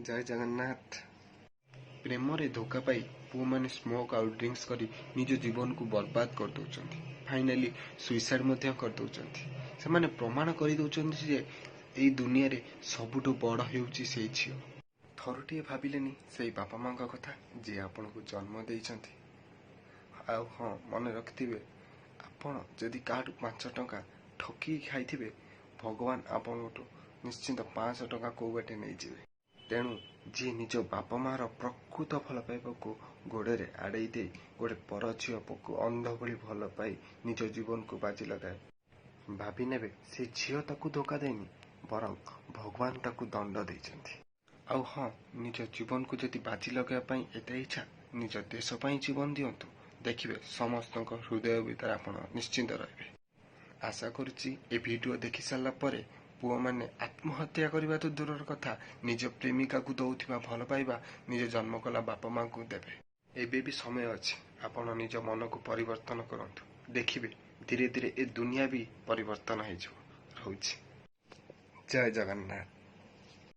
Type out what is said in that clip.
ଜୟ ଜଗନ୍ନାଥ। ପ୍ରେମରେ ଧୋକା ପାଇ ପୁଅମାନେ ସ୍ମୋକ୍ ଆଉ ଡ୍ରିଙ୍କସ୍ କରି ନିଜ ଜୀବନକୁ ବର୍ବାଦ କରିଦେଉଛନ୍ତି, ଫାଇନାଲି ସୁଇସାଇଡ୍ ମଧ୍ୟ କରିଦେଉଛନ୍ତି। ସେମାନେ ପ୍ରମାଣ କରିଦେଉଛନ୍ତି ଯେ ଏଇ ଦୁନିଆରେ ସବୁଠୁ ବଡ଼ ହେଉଛି ସେଇ ଝିଅ। ଥରୁଟିଏ ଭାବିଲେନି ସେଇ ବାପା ମାଙ୍କ କଥା, ଯିଏ ଆପଣଙ୍କୁ ଜନ୍ମ ଦେଇଛନ୍ତି? ଆଉ ହଁ, ମନେ ରଖିଥିବେ, ଆପଣ ଯଦି କାହାଠୁ 5 ଟଙ୍କା ଠକିକି ଖାଇଥିବେ, ଭଗବାନ ଆପଣଙ୍କଠୁ ନିଶ୍ଚିନ୍ତ 500 ଟଙ୍କା କୋଉ ବାଟେ ନେଇଯିବେ। ତେଣୁ ଯିଏ ନିଜ ବାପା ମାର ପ୍ରକୃତ ଭଲ ପାଇବାକୁ ଗୋଡ଼ରେ ଆଡ଼େଇ ଦେଇ ଗୋଟେ ପର ଝିଅକୁ ଅନ୍ଧ ଭଳି ଭଲ ପାଇ ନିଜ ଜୀବନକୁ ବାଜି ଲଗାଏ, ଭାବି ନେବେ ସେ ଝିଅ ତାକୁ ଧୋକା ଦେଇନି, ବରଂ ଭଗବାନ ତାକୁ ଦଣ୍ଡ ଦେଇଛନ୍ତି। ଆଉ ହଁ, ନିଜ ଜୀବନକୁ ଯଦି ବାଜି ଲଗାଇବା ପାଇଁ ଏତେ ଇଚ୍ଛା, ନିଜ ଦେଶ ପାଇଁ ଜୀବନ ଦିଅନ୍ତୁ। ଦେଖିବେ, ସମସ୍ତଙ୍କ ହୃଦୟ ଭିତରେ ଆପଣ ନିଶ୍ଚିନ୍ତ ରହିବେ। ଆଶା କରୁଛି, ଏ ଭିଡ଼ିଓ ଦେଖି ସାରିଲା ପରେ ପୁଅମାନେ ଆତ୍ମହତ୍ୟା କରିବା ତ ଦୂରର କଥା, ନିଜ ପ୍ରେମିକାକୁ ଦଉଥିବା ଭଲ ପାଇବା ନିଜ ଜନ୍ମ କଲା ବାପା ମାଙ୍କୁ ଦେବେ। ଏବେ ବି ସମୟ ଅଛି, ଆପଣ ନିଜ ମନକୁ ପରିବର୍ତ୍ତନ କରନ୍ତୁ। ଦେଖିବେ, ଧୀରେ ଧୀରେ ଏ ଦୁନିଆ ବି ପରିବର୍ତ୍ତନ ହେଇଯିବ। ରହୁଛି, ଜୟ ଜଗନ୍ନାଥ।